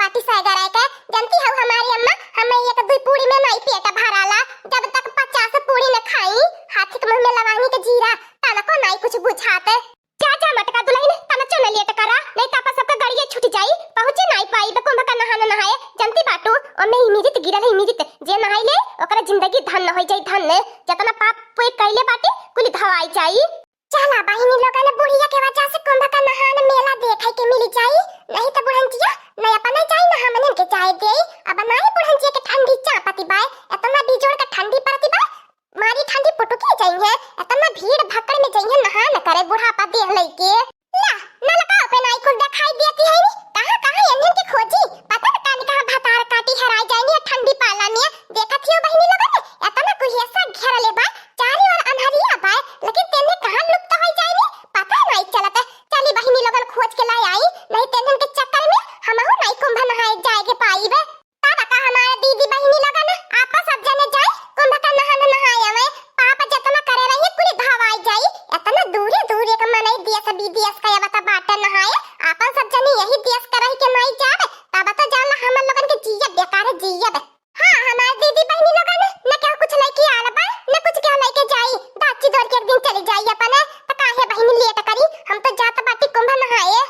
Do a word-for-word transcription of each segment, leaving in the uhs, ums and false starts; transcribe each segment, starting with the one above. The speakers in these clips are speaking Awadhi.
बाटी सैगराय के, जनती हऊ हमारी अम्मा, हमें एक दुई पूड़ी में नाई पेट भराला, जब तक पचास पूड़ी न खाई, हाथी के मुँह में लवानी के जीरा, तनको नाई कुछ बुझाते। जा, जा, मोटका दुलहिन, तन चुन लेट करा, नहीं त आपा सबका गड़िया छूट जाई, पहुँचे नाई पाई, बे कुंभ का नहान नहाए, जनती बाटू, ओमे इमिरित गिरल है, इमिरित, जे नहाई ले, ओकरा जिंदगी धन्य होई जाई, धन्य, जतना पाप कोई कैले बाटे, कुल धवाई जाई। चला बहिनी लोगन, बुढ़िया के वजह से कुंभ का नहान मेला देखे के मिल जाई, नहीं त बुढ़ंचिया नहीं अपने जाई ना हमनन के जाए देई। अब नाई बुढ़ंचिया के ठंडी चापती बाय, इतना बिजोड़ के ठंडी पड़ती बाय, मारी ठंडी पुटुकी जाई है, इतना भीड़ भक्कड़ में जाई है नहान करे बुढ़ापा देह लइके। ला, नलका पे नाई कुल दिखाई देती है नी, कहाँ कहाँ एन्हन के खोजी, पता न कानी कहाँ भतार काटी हेराई जाई नी ठंडी पाला में। देखत हियो बहिनी लोगन, इतना कुहेसा घेरले बा, चारी ओर अन्हरिया बा, लेकिन तेने कहाँ लुप्त होई जाई नी, पता नाई चलत। चली बहिनी लोगन खोज के लाई आई, नहीं तेनन के चक्कर में हमहू नाई कुंभ नहाए जाए के पाइबे। तब का हमारे दीदी बहिनी लोगन आपा सब जने जाई कुंभ का नहान नहाए आवे, पाप जतना करे रही कुल धवाई जाई। इतना दूरे दूरे के मनई देश विदेश का आवत बाटे नहाए, आपन सब जने यही देश का रही के नाई जावे, तब तो जान ला हमन लोगन के जियब बेकार है, जियब। हाँ, हमार दीदी बहिनी लोगन, न केहू कुछ लइके आल बा, न कुछ केहू लइके जाई। दाची दौड़ के एक दिन चली जाई अपने, त काहे बहिनी लेट करी, हम तो जात बाटी कुंभ नहाए।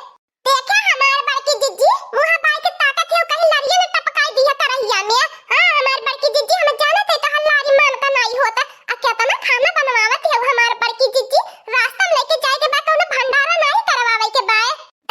देखे हमार बड़की जिज्जी, मुँह बाई के ताकत है, कहीं लरिया न टपकाई दिया करहिया में। हाँ, हमार बड़की जिज्जी, हम जानत है तोहार लारी मान का नाई होता, आ केतना खाना बनवावत है हमार बड़की जिज्जी, रास्ता में लइके जाए के बा, कौनो भंडारा नाई करवावे के बा।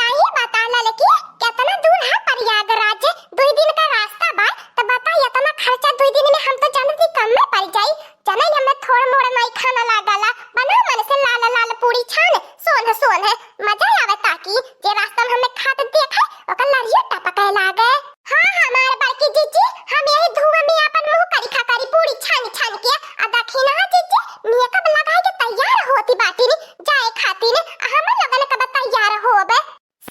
ताई बता ललकी, केतना दूर है प्रयागराज? दुई दिन का रास्ता बा, त बता, एतना खर्चा दुई दिन में हम तो जानत ही कम में पड़ जाई। जनई हमें थोड़ मोड़ नाई खाना लागला, बना मन से लाल लाल पूरी छान, सोन सोन है, मजा आवे ताकि जे रास्ता में हमें खात देखे, ओकर लरियो टपके लागे। हाँ, हमार बड़की जिज्जी, हम यही धुआं में अपन मुंह करी खा करी पूरी छान छान के, आ दखिना जिज्जी, मेकअप लगाए के तैयार होती बाटी नी, जाए खातिर, आ हम लोगन कब तैयार होबे?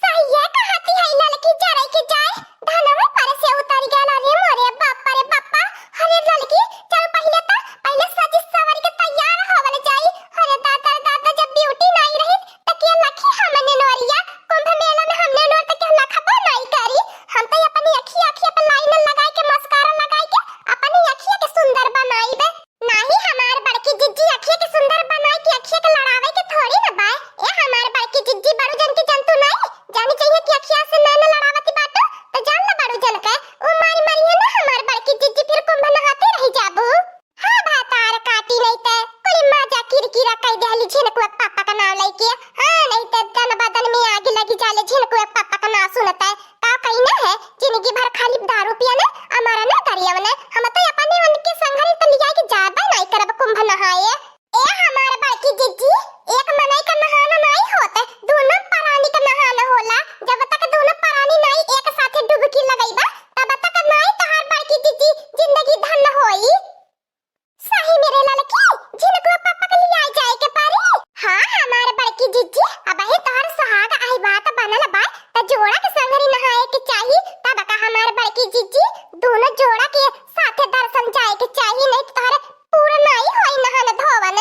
सहिए कहती है ललकी, जरे के जाए, धनवे पर से उतर गया रे मोरे बाप रे बापा। अरे ललकी, चल पहिले त, पहिले सज सवर के तैयार होवल जाई। अरे दादा रे दादा, जब ब्यूटी नाई रही त के लखी हमने नोरिया, कुंभ मेला में हमने नोर त के लखबो नाई करी। हम तो अपनी अखिया अखिया पे लाइनर लगाई के, मस्कारा लगाई के अपनी अखिया के सुंदर बनाई बे। नाही हमार बड़की जिज्जी, अखिया के सुंदर बनाए के अखिया के लड़ावे के थोड़ी न बाय। ए हमार बड़की जिज्जी, बड़ू जन के जंतु नाही जानी चाहिए कि अखिया से नैन लड़ावती बाटू, त जान ल बड़ू जन के, उ मारी मरी है ना हमार बड़की जिज्जी, फिर कुंभ नहाते रह जाबू। हाँ, भातार काटी नहीं ते कुल माजा किरकिरा कई देहली झिनकुआ पापा का नाव लइके। हाँ, नहीं ते दन बदन में आग लगी जाले झिनकुआ पापा का नाव सुनते। का कही ना है, जिंदगी भर खाली दारू पियने, अमारा ना करियवने। हम तो अपने उनके संघरी तो लिया के जाबे नाई करब कुंभ नहाए। ए हमार बड़की जिज्जी, एक मनई का नहाना नाई होत, दोनों परानी का नहाना होला। जब तक दोनों परानी नाई एक साथे डुबकी लगइबा, तब तक नाई तोहार बड़की जिज्जी जिंदगी धन्य होई। सही में रे ललकी, झिनकुआ पापा के लियाए जाए के परी। हाँ, हमार बड़की जिज्जी, अबही तोहर सुहाग आई बात बनल बा, त जोड़ा के संघरी नहाए के चाही, तब का हमार बड़की जिज्जी, दोनों जोड़ा के साथे दर्शन जाए के चाही, नहीं तो तोहरे पूरा नाई होई नहान धोवन।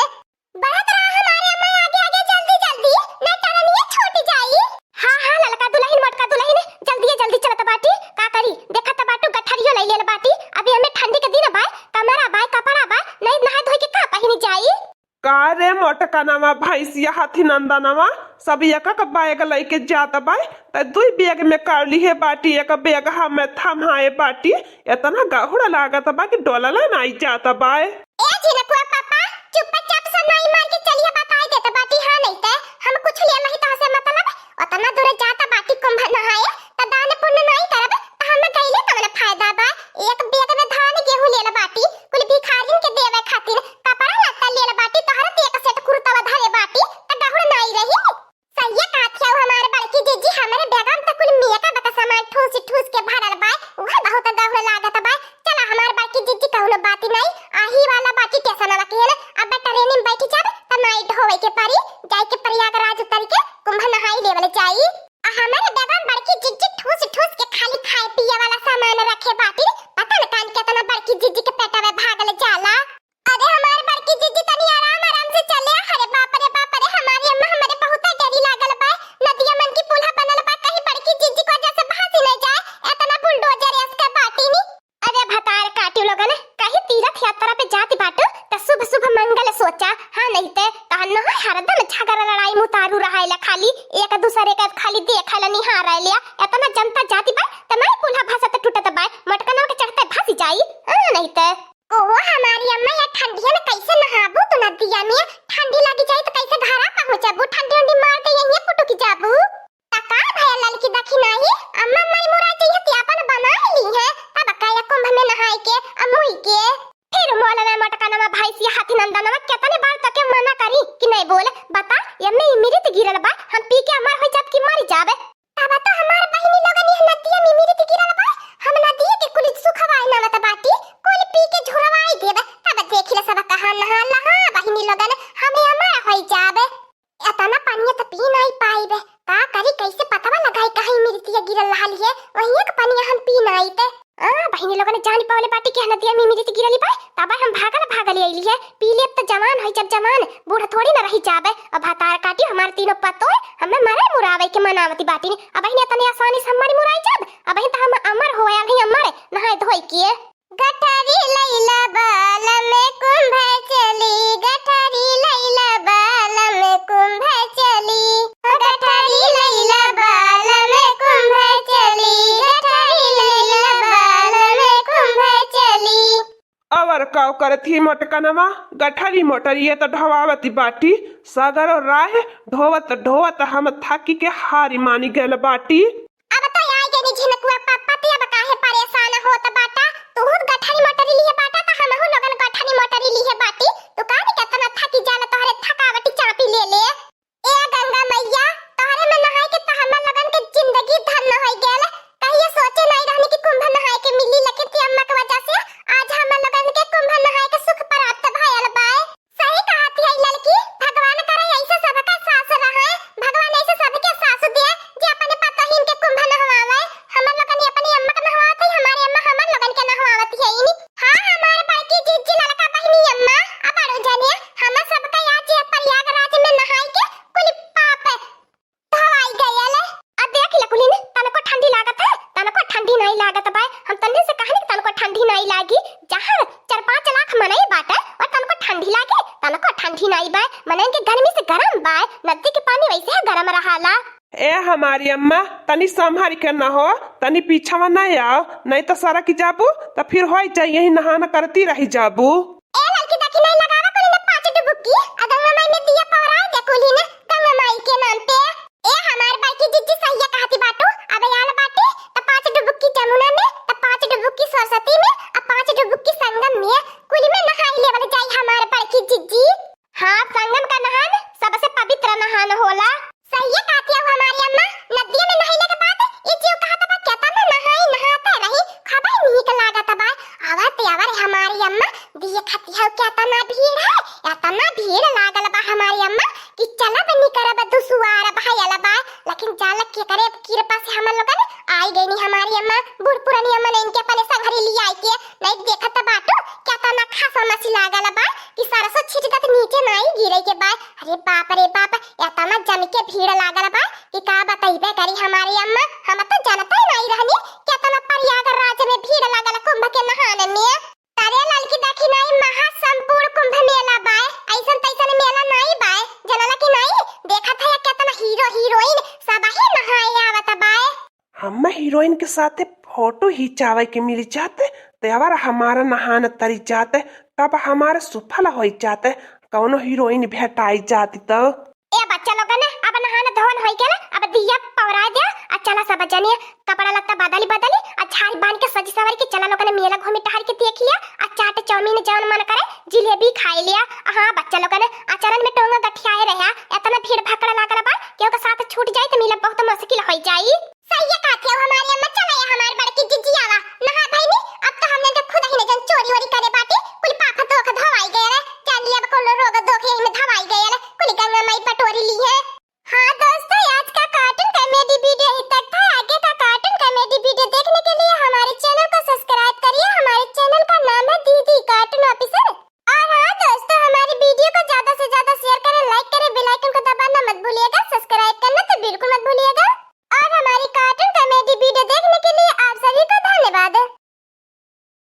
बढ़त रहा हमारे अम्मा आगे आगे, जल्दी जल्दी, नहीं टरनिया छूट जाई। हाँ, हाँ, ललका दुलहिन, मोटका दुलहिन, जल्दी जल्दी चलत बाटी। का करी, देखत बाटू गठरियो लई लेल बाटी। अभी हमें ठंडी के दिन बाय, कमरा बाय, कपड़ा बाय, नहीं नहाए धोए के का पहिनी जाई? का रे मोटका नवा भैंसिया हाथी नंदा नवा, सब एक एक बैग लइके जात बाय, त दुई बैग में कर लिहे बाटी, एक बैग हमें थमाए बाटी। इतना गहुड़ा लागत बा कि डोलला नाई जात बाय। ए झिनकुआ पापा, चुपचाप से नाई मार के चलिया, बताई देत बाटी, हाँ नहीं ते हम कुछ ले नहीं तोहसे मतलब। ओतना दूर जात बाटी कुंभ नहाए, त दान पुण्य नाई करब, त हम गइले कवन फायदा बा? एक बैग में धान गेहूं लेल बाटी, कुल भिखारिन के देवे खातिर, कपड़ा लत्ता लेल बाटी, तोहरे त एक सेट कुर्तवा धरे बाटी, त गहुड़ नाई रही। सहिए कहत हऊ हमार बड़की जिज्जी, हमरे बैगम त कुल मेकअप का सामान ठूस ठूस के भरल बा, उहे बहुत गहुड़ लागत बा। चला हमार बड़की जिज्जी, कौनो बात नाई, आही वाला बाटी टेसनवा के है ना, अब ट्रेन में बैठ जाब त नाई ढोवे के परी, जाए के प्रयागराज उतर के कुंभ नहाई लेवल जाई। आ हमार बैगम बड़की जिज्जी ठूस ठूस के खाली खाए पिए वाला सामान रखे बाटी, पता न कान केतना बड़की जिज्जी के पेटवे भागल जाला। अरे हमार बड़की जिज्जी तनी आराम आराम से चले। अरे बाप रे बाप रे, हमारी अम्मा, हमरे बहुत डरी लागल बा। नदिया मन की पुलहा बनल बा, कहीं बड़की जिज्जी को वजह से भासी न जाए। इतना वहिया के पनिया हम पी ना आइत। आ, बहिनी लोगन जान पावले बाटी कि नदिया में मिली त गिरली बाय, तब हम भागल भागल अइली है। पी लेब त जवान होई जब जवान, बूढ़ थोड़ी ना रही जाबे। अब भातार काटी हमार तीनों पतोय, हमें मरे मुरावे के मनावती बाटी। अब बहिनी इतने आसानी से हम मरी मुराई जाब? अब बहिनी त हम अमर हो आयल ही, अमर नहाए धोए के। गठरी लैला बालम कुंभ चली, गठरी लैला बालम कुंभ चली, गठरी लैला बालम कुंभ चली, गठरी लैला बालम कुंभ चली। अवर काव करत ही मोटकनवा, गठरी मोटरिये त ढवावती बाटी, सगरो राह ढोवत ढोवत हम थाकी के हारी मानी गइल बाटी। अब तो आइ गइनी झिनकुआ पापा, ते अब काहे परेशान होत बाटा? तुहू गठरी मोटरी लिहे बाटा, त हमहू लोगन गठरी मोटरी लिहे बाटी। तू काहे केतना थकी जाला, तोहरे थकावटी चापी ले ले। ए गंगा मैया, तोहरे में नहाए के त हमर लोगन के जिंदगी धन्य होइ गेल। कहियो सोचे नाई रहनी कि कुंभ नहाए के मिली, लेकिन ते अम्मा के वजह से आज हमर लोगन के कुंभ नहाए के सुख प्राप्त भयल बाय। सही कहत है ललकी, भगवान करे ऐसे सबका सास रहे, भगवान ऐसे सबके सास दे, जे अपने पतोहिन के कुंभ नहवावे। हमर लोगन अपने अम्मा के नहवावत है, हमारे अम्मा हमर लोगन के नहवावत है इनी। हाँ, हमार बड़की जिज्जी ललका बहिनी अम्मा, अब बड़ो जने, हम सबका आज ये प्रयागराज में नहाई के कुल पाप धवाई गयल। आ देख ले कुलीन, तनको ठंडी लागत है, तनको ठंडी नाई लागत बाय। हम तन्ने से कहनी कि तनको ठंडी नाई लागी, जहाँ चार पाँच लाख मनई बाटे और तनको ठंडी लागी, तनको ठंडी नाई बाय। मनई के गर्मी से गरम बाय, नदी के पानी वैसे ही गरम रहाला। ए हमारी अम्मा, तनी संभर के न हो, तनी पीछवा न आओ, नहीं तो सरक जाबू, तो फिर होई जाई यही नहान करती रही जाबू। ए ललकी देखी नहीं लगावा कुलीन पाँच डुबुक्की, आ गंगा माई में दिया पवराए दे कुलीन गंगा माई के नाम पे। ए हमार बड़की जिज्जी सहिया कहती बाटू, अब आल बाटी त पाँच डुबुक्की जमुना में, त पाँच डुबुक्की सरस्वती में, आ पाँच डुबुक्की संगम में, कुल में नहाई लेवल जाई हमार बड़की जिज्जी। हाँ, संगम का नहान सबसे पवित्र नहान होला। सहिया कहती है हमारी अम्मा, नदिया में नहइले के बाद ई जीव कहत बा केतना नहाई, नहाते रही, खूबे नीक लागत बा। आवत आवर हमारी अम्मा देखत हौ केतना भीड़ है, एतना भीड़ लागल बा हमारी अम्मा कि चलब निकरब दुसुआर भयल बा, लेकिन जाल केकरे कृपा से हमन लोगन आई गइनी हमारी अम्मा, बूढ़ पुरानी अम्मा ने इनके अपने संघरी लियाई के, नहीं देखत बाटू केतना खासा मसी लागल बा कि सरसों छिट दत नीचे नाई गिरे के बा। अरे बाप रे बाप, एतना जम के भीड़ लागल बा कि का बतइबे करी हमारी अम्मा, हम तो जानते नाई रहनी केतना प्रयागराज में भीड़ लागल कुंभ के नहान में। अरे ललकी देखी नाई, महासंपूर्ण कुंभ मेला बाय, ऐसन तैसन मेला नाई बाय, जनला कि नाई? देखत है केतना हीरो हीरोइन सब ही नहाए आवत बाय। हम हीरोइन के साथे फोटो खिंचावे के मिल जाते, तेवर हमारा नहान तरी जाते, तब हमारा सुफल होई जाते, कौनो हीरोइन भेटाई जाती तो। ए बच्चा लोगन, अब नहान धोवन होई गेल, अब दिया पवराय दे, आ चला सब जने कपड़ा लत्ता बदली बदली, आ झाड़ी बांध के सजी सवारी के चला लोगन मेला घूमी टहर के देख लिया, आ चाट चाउमीन जौन मन करे जिलेबी खाई लिया। हाँ बच्चा लोगन, अचरन में टोंगा गठियाए रहा, एतना भीड़ भकड़ लागल बा, केहू के साथ छूट जाई त मिलब बहुत मुश्किल होई जाई। सही कहत है हमारी अम्मा, चला ये हमार